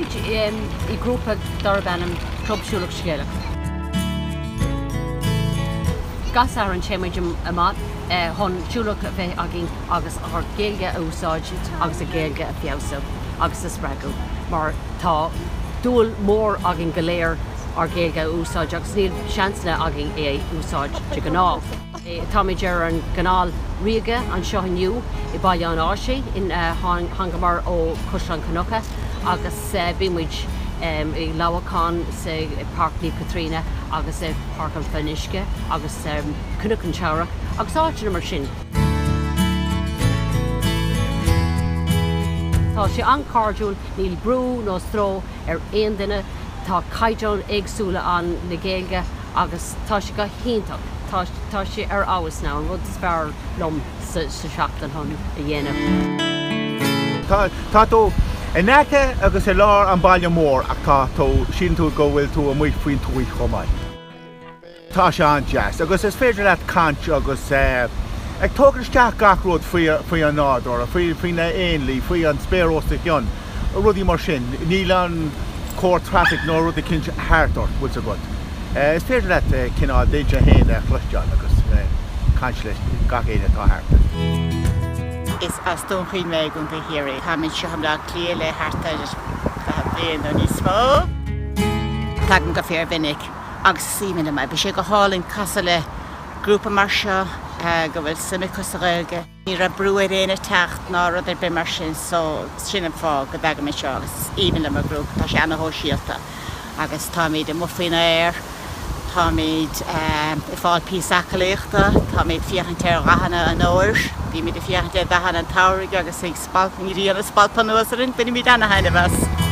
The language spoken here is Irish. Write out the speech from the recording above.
Táimid i grúpa darb ainm Club Siúlach Scéalach. Gach Satharn téimid amach chun siúlóid a bheith againn agus ár Gaeilge a úsáid agus an Ghaeilge a feabhsú agus a spreagadh mar tá dúil mór againn go léir ár Gaeilge a úsáid agus níl seansanna againn é a úsáid de ghnáth. Táimid ar an gCanáil Ríoga anseo inniu i Baile an Ásaigh. Thángamar ó Chaisleán Cnucha agus bhí muid i Leamhcán sa Páirc Naomh Caitríona agus i Páirc an Fhionnuisce agus Cnoc an Teamhrach agus áiteanna mar sin. Tá sé an-chairdiúil, níl brú nó stró ar aon duine, tá caighdeáin éagsúla ann na Gaeilge agus tá sé go hiontach. Tá tá sé ar fheabhas now, an rud is fearr liom sa seachtain chun a dhéanamh. Tá tá tú in aice agus i lár an baile mór ach tá tú, síleann tú go bhfuil tú amuigh faoin tuaith chomh maith. Tá sé an-deas agus is féidir leat caint agus ag tógaint isteach gach rud faoi faoi an nádúr, faoi faoi na éanlaith, faoi an spéir os do chionn, rudaí mar sin. Níl an comhar traffic nó rud eicínt thart ort, bhfuil 's agat. Is féidir leat cineál d'intinn féin a chloisteáil agus caint le gach éinne atá thart. Is as Dún Chaoin mé i gContae Chiarraí. Táim anseo i mBleá Cliath le thart ar 40 bliain nó níos mó. Tagaim go fíormhinic agus is aoibhinn liom é. Bhí sé go hálainn casadh le grúpa mar seo go bhfuil suim acu sa Ghaeilge. Ní raibh brú ar éinne teacht ná rud ar bith mar sin so sin an fáth go dtagaim anseo agus is aoibhinn liom an grúpa, tá sé ana-shóisialta agus táimid amuigh faoin aer, táimid ag fáil píosa aclaíochta, táimid ag féachaint ar dhathanna an fhómhair, bímid ag féachaint ar dhathanna an tsamhraidh agus ag spalpadh, an ghrian ag spalpadh anuas orainn, bainimid ana-thaitneamh as.